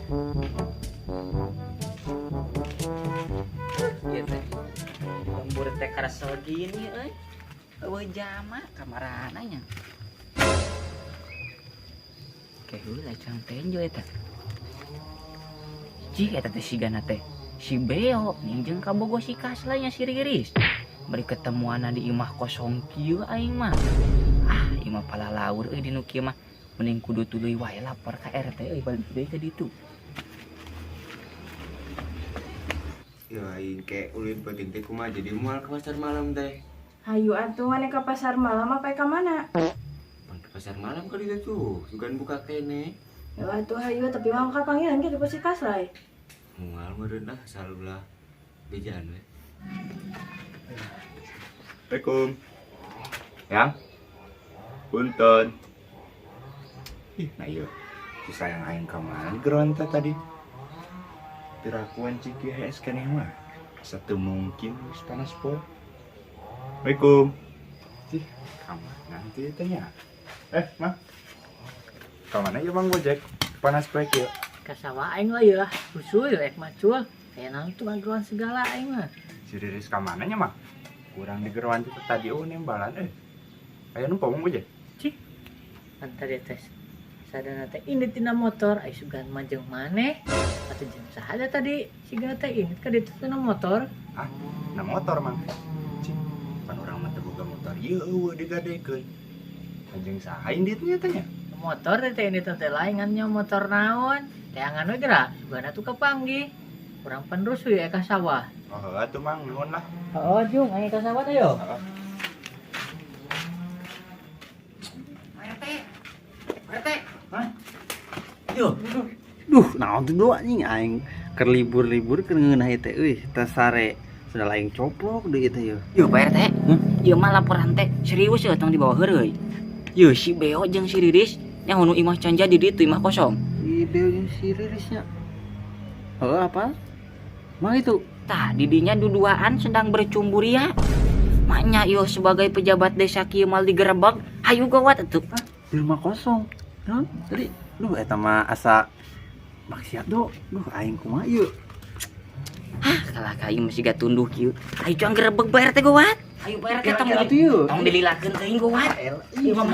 Ieu teh. Lembur teh karesel gini euy. Eueuh jama kamarana nya. Ke heula cang tenjo eta. Cih eta teh sigana teh. Si Beo ning jeung kabogo si Kasla nya si Riris. Bari ketemuanna di imah kosong kieu aing mah. Ah, imah palalaur euy di nu kieu mah. Mending kudu tuluy wae lapor ka RT euy balik deui ka ditu. Ya aing ke ulin penting teh kumaha jadi moal ke pasar malam teh. Hayu atuh maneh ka pasar malam apa ka mana? Pan ke pasar malam kali itu tuh, sugan buka kene. Ya atuh hayu tapi mah ka panggilan ge di si Kaslay. Moal meureun ah salulah bejaan we. Assalamualaikum. Yang? Punten. Ih, nah iya. Si sayang aing ka mana geroan teh tadi? Pirakuan ciki HS keneh mah. Asa teu mungkin geus panas poe. Assalamualaikum. Ih, ka mana nanti teh nya? Eh, mah. Ka mana ieu Bang Gojek? Panas poe kieu. Ka sawah aing lah ya, usul ek macul. Kayak naon tuh mageruan segala aing mah. Si Riris ka mana nya, Mang? Kurang di geroan teh tadi oh nembalan eh. Aya nu Bang Gojek? Cih. Kan tadi teh sadana teh ini tina motor, ai sugan mah jeung maneh. Atuh jeung saha tadi sigana teh ini ka ditu tina motor. Ah, na motor, Mang. Cih, pan urang mah teu boga motor ieu eueuh digadekeun. Anjing saha inditnya teh nya? Motor teh ini teh lain ngan motor naon. Teangan we geura, sugana tuh kapanggih. Urang pan rusuh ya ka sawah. Oh, atuh Mang, nuhun lah. Oh, Jung, ayo ka sawah ayo. Heeh. Pak RT. Pak RT. Hah? Yo. Duh, naon tuh doa anjing aing keur libur-libur keur ngeunah ieu teh euy, teh sare sendal aing coplok deui teh yeuh. Yo Pak RT. Ieu mah laporan teh serius ya tong dibawa heureuy. Yo si Beo jeung si Riris nya nu imah can jadi ditu imah kosong. Si Beo jeung si Ririsnya. Heuh apa? Mang itu. Tah didinya duduaan sedang bercumbu ria. Maknya yo sebagai pejabat desa kieu mal digerebek, hayu gawat atuh. Di rumah kosong. Naon? Tadi duh eta mah asa maksiat do. Duh aing kumaha ieu? Hah, kalah ka ieu masih gak tunduh kieu. Hayu cuang gerebek Pak RT gawat. Hayu Pak RT tong Kira-kira tuh ieu. Tong dililakeun teuing gawat. Ieu mah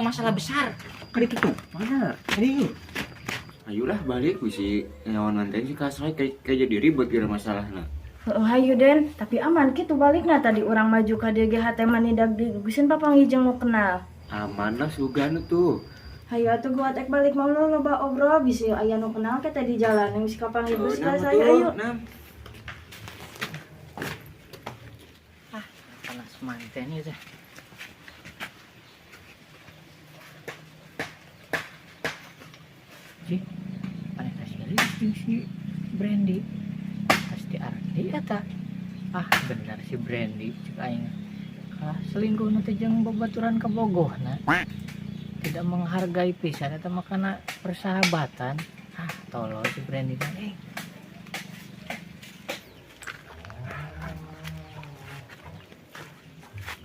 masalah besar. Ka ditu tuh. Mana? Ini ieu. Ayolah balik bisi nyawan manten si Kasrai kayak jadi ribet kira masalahna. Heuh hayu Den, tapi aman kitu balikna tadi urang maju ka dieu ge hate mah nidag digugusin papanggih jeung nu kenal. Aman lah sugan tuh. Hayu atuh gua tek balik mau lo loba obrol bisi aya nu kenal ke teh di jalan yang bisi kapanggih geus Nam, saya tuh, ayo. Nam. Ah, panas manten ieu teh. Cih, maneh teh si Riris jeung si Brandy. Pasti arti eta. Ah, bener si Brandy cek aing. Kalah selingkuh nu teh jeung babaturan kabogohna. Tidak menghargai pisan eta mah kana persahabatan. Ah, tolol si Brandy teh. Eh.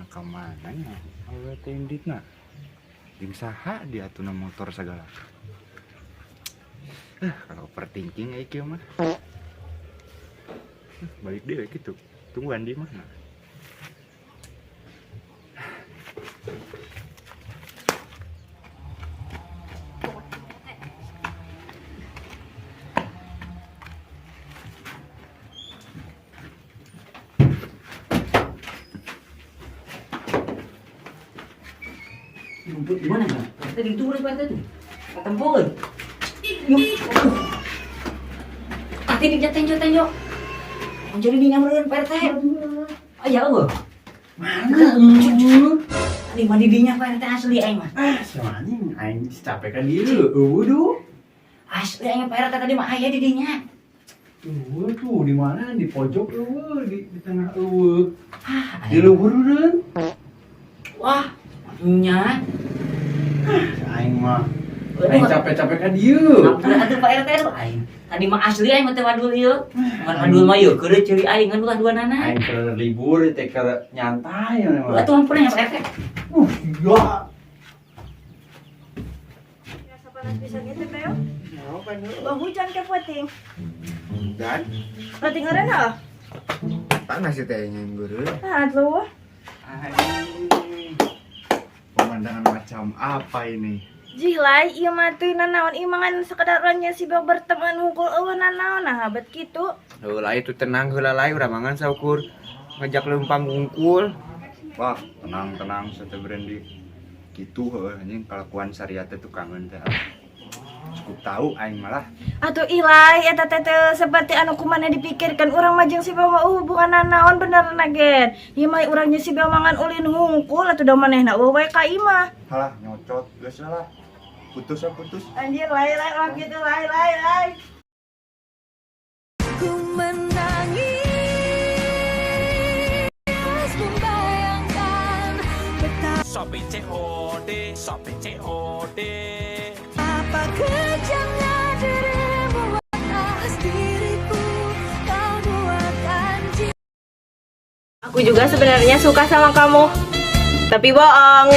Nah, ka mana nya? Awewe teh inditna. Jeung saha dia atuh na motor segala. Kalau overthinking euy kieu mah. Balik deui kitu. Tungguan di mana? Ngumpet di mana, Bang? Pak RT di ditu Pak RT tuh. Katempoeun. Yo. Tadi di tenjo-tenjo. Jadi di nyamperin Pak RT. Aya eueuh. Mana? Tadi mah di dinya Pak RT asli aing mah. Ah, sama anjing aing capek kan dieu. Eueuh duh. Asli aing Pak RT tadi mah aya di dinya. Eueuh tuh di mana? Di pojok eueuh, di tengah eueuh. Ah, Di luhur eureun. Wah, nya. Aing mah aing capek-capek ka dieu. Ampun atuh Pak RT aduh aing. Tadi mah asli aing mah teu wadul ieu. Mun wadul mah ieu keureuh ceuli aing ngan ulah dua nana. Aing keur libur teh keur nyantai mah. Atuh ampun ya Pak RT. Iya. Rasa Panas pisan itu, Beo. Bang hujan ke peuting. Dan Peuting eureun heuh. panas sih teh yang guru. Nah, atuh. Pemandangan macam apa ini? Jih Lai, ieu mah teu nanaon ieu mah ngan sekedar urangnya si Beo berteman hungkul euweuh nanaon nah bet kitu. Heula itu tenang heula Lai, urang mangan saukur ngajak lempang hungkul. Wah, tenang tenang sate Brandy. Gitu heuh anjing kalakuan syariat teh kangen teh. Cukup tahu aing malah. Atuh Ilai, eta teh teu seperti anu kumaha dipikirkan urang mah jeung si Beo mah hubungan nanaon bener na gen. Ieu mah urangnya si Beo mangan ulin hungkul atuh da manehna euweuh wae ka imah. Halah nyocot geus lah. Putus ya putus. Anjir, Lai, Lai, ulah gitu, Lai, Lai, Lai. Ku menangis membayangkan betapa Sopi COD, Sopi COD. Kejamnya dirimu atas diriku kau buatkan jiwa. Aku juga sebenarnya suka sama kamu. Tapi bohong.